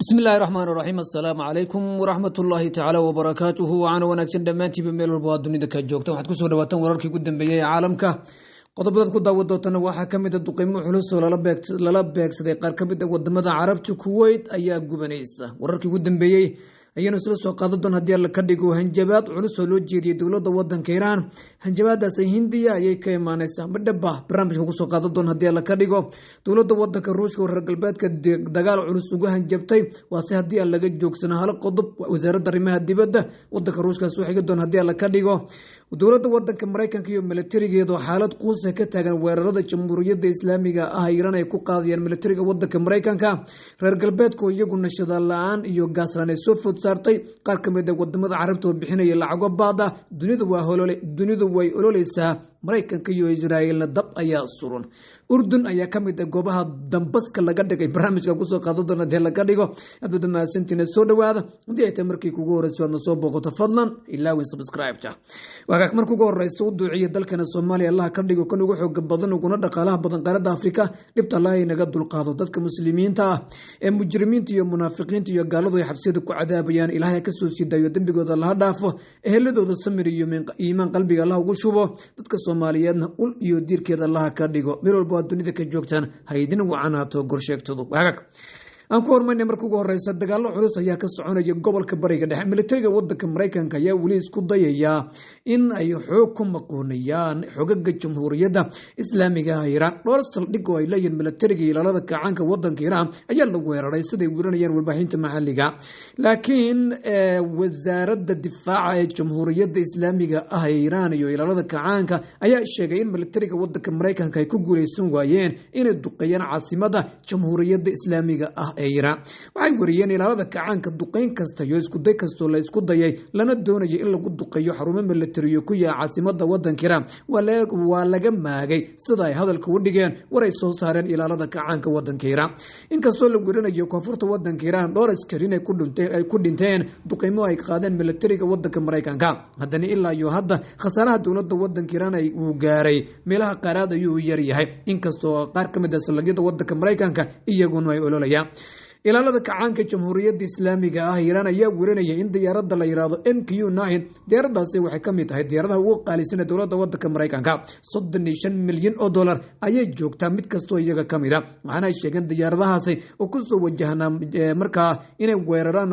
Bismi illaahi raxmaan raxiim. Assalaamu calaykum waraxmat ullaahi tacaala wabarakaatuhu. Wacaana wanaagsan dhammaantiiba meel walba waa dunida ka joogta. Waxaad kusoo dhawaataan wararkii ugu dambeeyey ee caalamka. Qodobadaad ku daawan dootana waxaa ka mid a duqeymo culus oo lala beegsaday qaar ka mid a wadamada Carabta. Kuweyt ayaa gubanaysa. Wararkii ugu dambeeyey ayaanu isla soo qaadan doon haddii Alla ka dhigo. Hanjabaad culus oo loo jeediyey dowladda wadanka Iiraan, hanjabaadaas Hindiya ayay ka imaaneysaa madhaba. Barnaamijka kusoo qaadan doon haddii Alla ka dhigo. Dowladda wadanka Ruushka oo reer galbeedka dagaal culus uga hanjabtay, waase haddii aan laga joogsano hal qodob. Wasaaradda arrimaha dibadda wadanka Ruushka soo xigi doon haddii Alla ka dhigo. Dowladda wadanka Maraykanka iyo militarigeedu xaalad quusa ka taagan weerarada Jamhuuriyadda Islaamiga ah Iiraan ay ku qaadayaan militariga wadanka Maraykanka. Reer galbeedku iyaguna shidaal la-aan iyo gaasraan ay soo food saartay. Qaar ka mid a wadamada Carabta oo bixinaya lacago baada. Dunidu waa holole, dunidu way ololeysaa. Maraykanka iyo Israa'iilna dab ayaa suran. Urdun ayaa ka mid ah goobaha dambaska laga dhigay. Barnaamijka kusoo qaadan doona dee laga dhigo. Aad baad mahadsantiina, soo dhawaada. Haddii ay tahay markii kugu horeyso aadna soo booqato, fadlan ilaawin subscribe-ta. Wagaag, marka ugu horeysa u duuciya dalkana Soomaaliya. Allah ka dhigo kan ugu xooga badan uguna dhaqaalaha badan qaaradda Afrika. Dhibta Allah inaga dulqaado. Dadka Muslimiinta ah ee mujrimiinta iyo munaafiqiinta iyo gaaladu ay xabsiyada ku cadaabayaan, Ilaahay kasoo sii daayo, dembigooda laha dhaafo, eheladooda samir iyo iimaan qalbiga Allah ugu shubo. Dadka Soomaaliyeedna ul iyo diirkeeda Allaha ka dhigo. Meel walba aad dunida ka joogtaan, ha idin wacanaato gorsheegtadu. Wagaag, aan ku hormaynay. Marka ugu horeysa, dagaallo culus ayaa ka soconaya gobolka Bariga Dhexe. Militariga wadanka Maraykanka ayaa weli isku dayayaa in ay xoog ku maquuniyaan xogaga Jamhuuriyadda Islaamiga ah Iiraan. Dhowr saldhig oo ay leeyihiin militariga ilaalada kacaanka wadanka Iiraan ayaa la weeraray, siday wirinayaan warbaahinta maxalliga. Laakiin wasaaradda difaaca ee Jamhuuriyadda Islaamiga ah ee Iiraan iyo ilaalada kacaanka ayaa sheegay in militariga wadanka Maraykanka ay ku guuleysan waayeen inay duqeeyaan caasimada Jamhuuriyadda Islaamiga ah ee Iiraan. Waxay wariyeen ilaalada kacaanka duqeyn kasta iyo iskuday kastoo la isku dayay lana doonayo in lagu duqeeyo xarumo militariyo ku yaha caasimada wadanka Iiraan waa laga maagay, sida ay hadalka u dhigeen war ay soo saareen ilaalada kacaanka wadanka Iiraan. Inkastoo la werinayo koonfurta wadanka Iiraan dhowr askarin ay ku dhinteen duqeymo ay qaadeen militariga wadanka Maraykanka, haddana ilaa iyo hadda khasaaraha dowladda wadanka Iiraan uu gaaray meelaha qaaraad ayuu yaryahay, inkastoo qaar ka mid a saldhigyada wadanka Maraykanka iyaguna ay ololayaan. Ilaalada kacaanka Jamhuuriyadda Islaamiga ah Iiraan ayaa werinaya in diyaaradda la yiraahdo MQ-9, diyaaradaasi waxay ka mid tahay diyaaradaha ugu qaalisan ee dowladda wadanka Maraykanka, $35 milyan ayay joogtaa mid kastoo iyaga ka mid a. Waxaana ay sheegeen diyaaradahaasi oo kusoo wajahnaa markaa inay weeraraan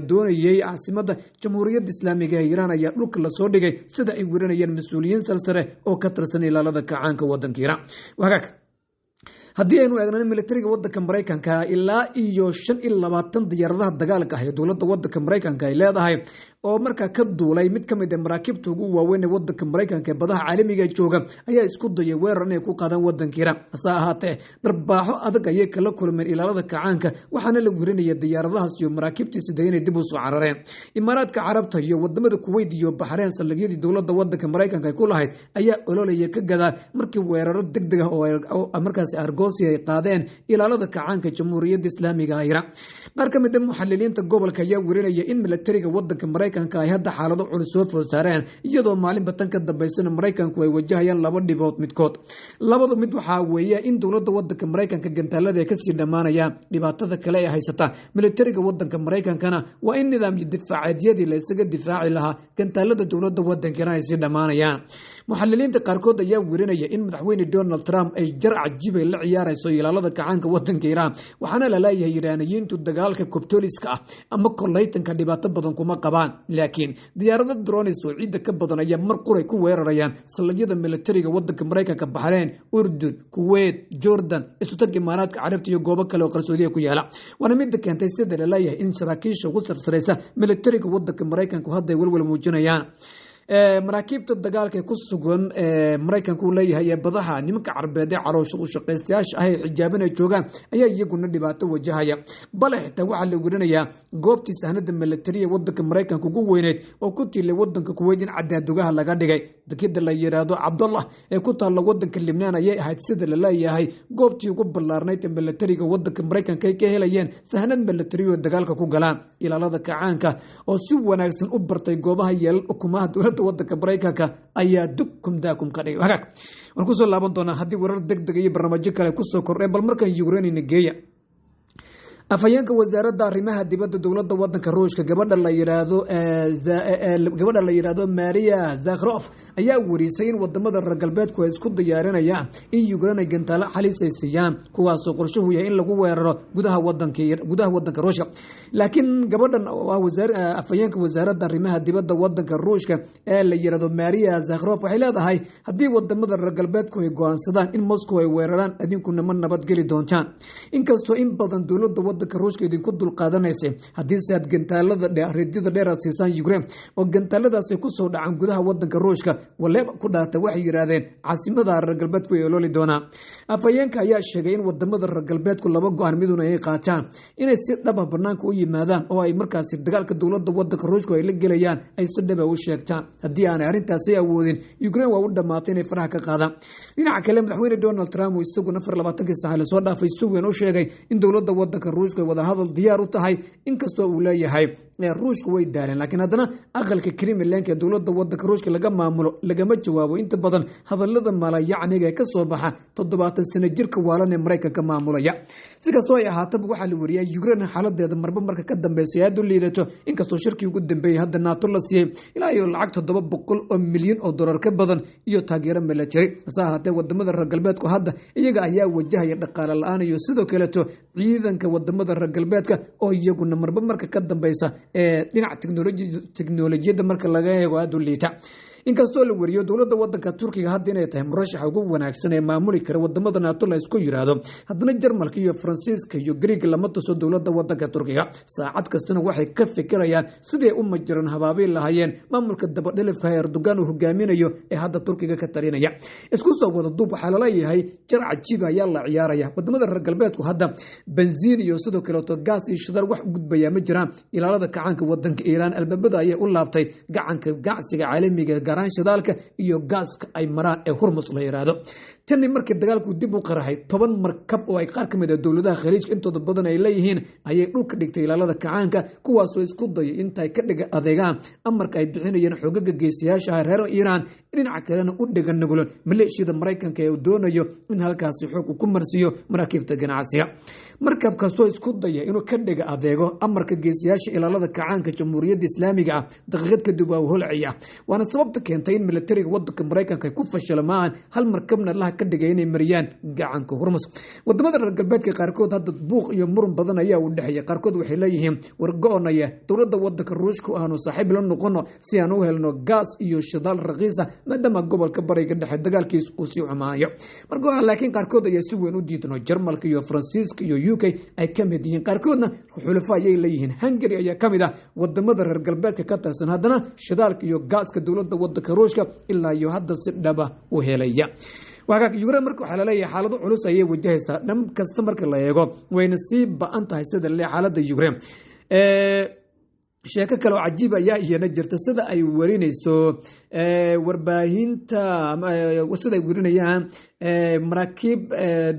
doonayay caasimada Jamhuuriyadda Islaamiga ee Iiraan ayaa dhulka lasoo dhigay, sida ay werinayeen mas-uuliyiin salsare oo ka tirsan ilaalada kacaanka wadanka Iiraan. Wagaag, haddii aynu eegna militariga wadanka Maraykanka, ilaa iyo 25 diyaaradaha dagaalka ah ee dowladda wadanka Maraykanka ay leedahay oo markaa ka duulay mid ka mid a maraakiibta ugu waaweyn ee wadanka Maraykanka ee badaha caalamiga jooga ayaa isku dayay weerar inay ku qaadaan wadanka Iiraan. Hase ahaatee, darbaaxo adag ayay kala kulmeen ilaalada kacaanka, waxaana la werinaya diyaaradahaas iyo maraakiibtii siday inay dib u soo carareen. Imaaraadka Carabta iyo wadamada Kuweyt iyo Baxreen saldhigyadii dowladda wadanka Maraykanka ay ku lahayd ayaa ololaya ka gadaa markii weeraro degdeg ah oo markaasi argoosi ay qaadeen ilaalada kacaanka Jamhuuriyadda Islaamiga ah Iiraan. Qaar ka mid a muxaliliinta gobolka ayaa werinaya in militariga wadanka Maraykanka ay hadda xaalado culus soo food saareen, iyadoo maalinba tan ka dambaysana Maraykanku ay wajahayaan laba dhibood midkood. Labadu mid waxaa weeye in dowladda wadanka Maraykanka gantaalada ay kasii dhammaanayaan. Dhibaatada kale ee haysata militariga wadanka Maraykankana waa in nidaamyo difaaceedyadii la isaga difaaci lahaa gantaalada dowladda wadanka Iiraan ay sii dhammaanayaan. Muxaliliinta qaarkood ayaa werinaya in madaxweyne Donald Trump ay jar cajiibay la ciyaarayso ilaalada kacaanka wadanka Iiraan, waxaana laleeyahay Iraaniyiintu dagaalka kobtoliska ah ama koleytanka dhibaato badan kuma qabaan, laakiin diyaarado drones oo ciidda ka badan ayaa mar quray ku weerarayaan saldhigyada militariga wadanka Maraykanka, Baxreen, Urdun, Kuweyt, Jordan, Isutag Imaaraadka Carabta iyo goobo kale oo qarsoodiya ku yaala. Waana midda keentay, sida laleeyahay, in saraakiisha ugu sarsaraysa militariga wadanka Maraykanku hadda ay welwel muujinayaan. Maraakiibta dagaalka ee ku sugan Maraykanka uu leeyahay ee badaha nimanka Carbeed ee caloosha u shaqaystayaasha ah ee xijaabin ay joogaan ayaa iyaguna dhibaato wajahaya. Bale xitaa waxaa la werinayaa goobtii sahnada militariya wadanka Maraykanka ugu weyneyd oo ku tiilay wadanka Kuweyt in cadaadugaha laga dhigay. Dekida la yiraahdo Cabdallah ee ku taalla wadanka Libnaan ayay ahayd, sida la leeyahay, goobtii ugu ballaarnayd ee militariga wadanka Maraykanka ay ka helayeen sahnad militari oo dagaalka ku galaan. Ilaalada kacaanka oo si wanaagsan u bartay goobaha yeelan ukumaha dowladda wadanka Maraykanka ayaa dukum daakum ka dhigay. Hagaag, waan kusoo laaban doonaa haddii warar deg deg iyo barnaamijyo kale kusoo kordheen. Bal markan Ukrainina geeya. Afhayeenka wasaaradda arrimaha dibadda dowladda wadanka Ruushka, gabadha la yidhaahdo Maria Zakharova, ayaa warisay in wadamada reer galbeedku ay isku diyaarinayaan in Ukraine ay gantaalo xalis ay siiyaan, kuwaasoo qorshuhu yahay in lagu weeraro gudaha wadanka Ruushka. Laakiin gabadhan oo ah afhayeenka wasaaradda arrimaha dibadda wadanka Ruushka ee la yidhaahdo Maria Zakharova waxay leedahay, haddii wadamada reer galbeedku ay go-aansadaan in Moscow ay weeraraan, idinkuna ma nabadgeli doontaan, inkastoo in badan dowladda wadanka Ruushka idinku dulqaadanaysay. Haddiise aad gantaalada ridyada dheer aad siisaan Ukraine oo gantaaladaas ay kusoo dhacaan gudaha wadanka Ruushka, waleeba ku dhaarta, waxay yidhaahdeen, caasimada reer galbeedku ay ololi doonaan. Afhayeenka ayaa sheegay in wadamada reer galbeedku laba go-aan miduna ay qaataan: inay si dhaba banaanka u yimaadaan oo ay markaasi dagaalka dowladda wadanka Ruushku ay la gelayaan ay si dhaba u sheegtaan. Haddii aanay arrintaasi awoodin, Ukraine waa u dhammaatay inay faraha ka qaadaan. Dhinaca kale, madaxweyne Donald Trump uu isaguna 24-kii saac lasoo dhaafay si weyn u sheegay in dowladda wadanka Ruushku ay wadahadal diyaar u tahay, inkastoo uu leeyahay Ruushku way daaleen. Laakiin haddana aqalka Kremlinka ee dowladda wadanka Ruushka laga maamulo lagama jawaabo inta badan hadalada malayacniga ee kasoo baxa 70 sano jirka waalan ee Maraykanka maamulaya. Si kastoo ay ahaataba, waxaa la wariyay Ukraine xaaladeeda marba marka ka dambeysa aad u liidato, inkastoo shirkii ugu dambeeyey hadda NATO la siiyey ilaa iyo lacag $700 milyan ka badan iyo taageero military. Hase ahaatee, wadamada reer galbeedku hadda iyaga ayaa wajahaya dhaqaale la-aan iyo sidoo kaleeto ciidanka wadamada reer galbeedka oo iyaguna marba marka ka dambeysa ee dhinaca teknolojiyadda marka laga eego aada u liita, inkastoo la wariyo dowladda wadanka Turkiga hadda inay tahay murashaxa ugu wanaagsan ee maamuli kara wadamada NATO la isku yiraahdo. Haddana Jarmalka iyo Faransiiska iyo Greeg lama tuso dowladda wadanka Turkiga. Saacad kastana waxay ka fikirayaan sidii u majiran habaabiin lahaayeen maamulka dabadhilifka Erdogan uu hogaaminayo ee hadda Turkiga ka talinaya. Isku soo wada duub, waxaa laleeyahay jar cajiib ayaa la ciyaaraya. Wadamada reer galbeedku hadda benziin iyo sidoo kaleeto gaas iyo shidaal wax u gudbaya ma jiraan. Ilaalada kacaanka wadanka Iiraan albaabada ayay u laabtay gacanka ganacsiga caalamiga, gaaraan shidaalka iyo gaaska ay maraan ee Hurmus la yiraahdo. Tani markii dagaalku dib u qaraxay, 10 markab oo ay qaar ka mid ah dowladaha Khaliijka intooda badan ay leeyihiin ayay dhulka dhigtay ilaalada kacaanka, kuwaasoo isku dayay intay ka dhiga adeegaan amarka ay bixinayeen xogaga geesiyaasha ah reer Iiraan, dhinaca kalena u dhigan nugulan maleeshiyada Maraykanka ee uu doonayo in halkaasi xoog uu ku marsiiyo maraakiibta ganacsiga. Markab kastoo isku daya inuu ka dhiga adeego amarka geesiyaasha ilaalada kacaanka Jamhuuriyadda Islaamiga ah, daqiiqad kadib waa uu holcaya. Waana sababta keentay in militariga wadanka Maraykanka ay ku fashilmaan hal markabna laha ka dhigay inay mariyaan gacanka Hurmus. Wadamada reer galbeedka qaarkood hadda buuq iyo muran badan ayaa u dhexeeya. Qaarkood waxay leeyihiin, war go-onaya dowladda wadanka Ruushku aanu saaxiib la noqono si aan u helno gaas iyo shidaal raqiisa, maadaama gobolka Bariga Dhexe dagaalkiis uu sii xumaayo marka. Laakiin qaarkood ayaa si weyn u diidno, Jarmalka iyo Faransiiska iyo UK ay ka mid yihiin. Qaarkoodna xulafo ayay leeyihiin. Hungary ayaa ka mid ah wadamada reer galbeedka ka tirsan, haddana shidaalka iyo gaaska dowladda wadanka Ruushka ilaa iyo hadda si dhaba u helaya. Ukraine marka waxaa laleeyahay xaalado culus ayay wajahaysaa dhan kasta marka la eego, wayna sii ba-an tahay sida le xaaladda Ukraine. Sheeko kale oo cajiib ayaa iyana jirta. Sida ay warinayso warbaahinta, sida ay warinayaan maraakiib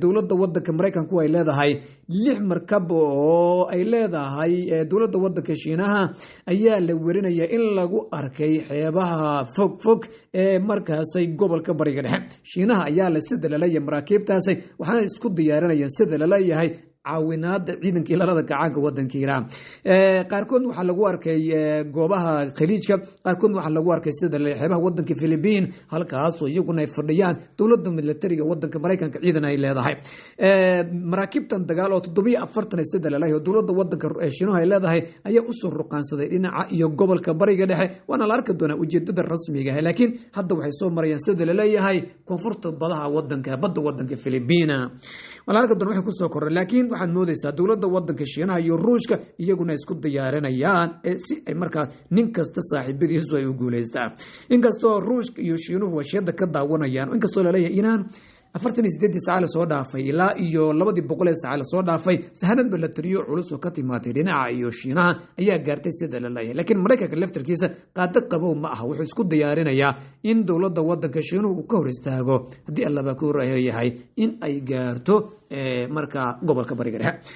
dowladda wadanka Maraykanku ay leedahay, lix markab oo ay leedahay dowladda wadanka Shiinaha ayaa la warinaya in lagu arkay xeebaha fog fog ee markaasay gobolka Bariga Dhexe. Shiinaha ayaa la sida laleeyahay maraakiibtaasi, waxaana isku diyaarinayaan, sida laleeyahay, caawinaada ciidanka ilaalada gacaanka wadanka Iiraan. Qaarkood waxaa lagu arkay goobaha Khaliijka, qaarkood waxaa lagu arkay sida xeebaha wadanka Philibiin, halkaasoo iyaguna ay fadhiyaan dowladda militariga wadanka Maraykanka ciidan ay leedahay. Maraakiibtan dagaal oo 47 sida laleeyahay oo dowladda wadanka Shiinuhu ay leedahay ayaa usoo ruqaansaday dhinaca iyo gobolka Bariga Dhexe, waana la arki doonaa ujeedada rasmiga ah. Laakiin hadda waxay soo marayaan, sida laleeyahay, koonfurta badaha wadanka badda wadanka Philibiina. Waa la arki doona waxay kusoo kordhay. Laakiin waxaad moodeysaa dowladda wadanka Shiinaha iyo Ruushka iyaguna isku diyaarinayaan si ay markaas nin kasta saaxiibadiisu ay u guuleystaan, inkastoo Ruushka iyo Shiinuhu washiyada ka daawanayaan, inkastoo laleeyahay Iiraan 48-dii saaca lasoo dhaafay ilaa iyo 200-dii saaca lasoo dhaafay sahanad milatariyo culus oo ka timaatay dhinaca iyo Shiinaha ayaa gaartay, sida la leeyahay. Laakiin Maraykanka laftarkiisa qaado qabow ma aha, wuxuu isku diyaarinayaa in dowladda wadanka Shiinuhu uu ka hor istaago, haddii Allaba ku yahay, in ay gaarto markaa gobolka Bariga Dhexe.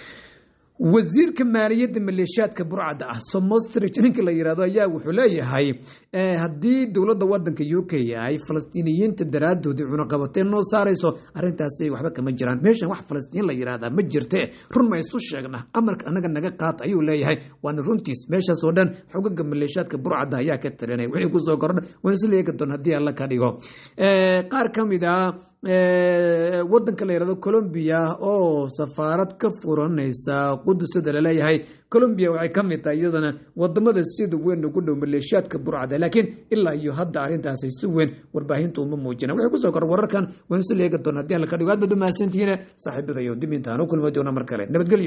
Wasiirka maaliyadda maleeshiyaadka burcadda ah, Smotrich ninka la yirahdo, ayaa wuxuu leeyahay haddii dowladda wadanka UK ay Falastiiniyiinta daraadoodii cunaqabateen noo saarayso, arrintaasi waxba kama jiraan. Meeshan wax Falastiin la yirahdaa ma jirte, run ma isu sheegna? Amarka anaga naga qaata, ayuu leeyahay. Waana runtiis, meeshaas oo dhan xogaga maleeshiyaadka burcadda ayaa ka talinay. Wixii kusoo kordha waan isla eegi doon haddii Alla ka dhigo. Qaar ka mid ah wadanka la yirahdo Colombia oo safaarad ka furanaysa Qudusada laleeyahay. Colombia waxay ka mid tahay iyadana wadamada sida weyn ugu dhow maleeshiyaadka burcada, laakiin ilaa iyo hadda arrintaasi si weyn warbaahinta uma muujina. Wixii kusoo kor wararkan waan isla eegi doona haddii Alla ka dhigo. Aad baad u mahadsantihiin, saaxiibadayo. Dib intaan u kulmi doona mar kale, nabadgelyo.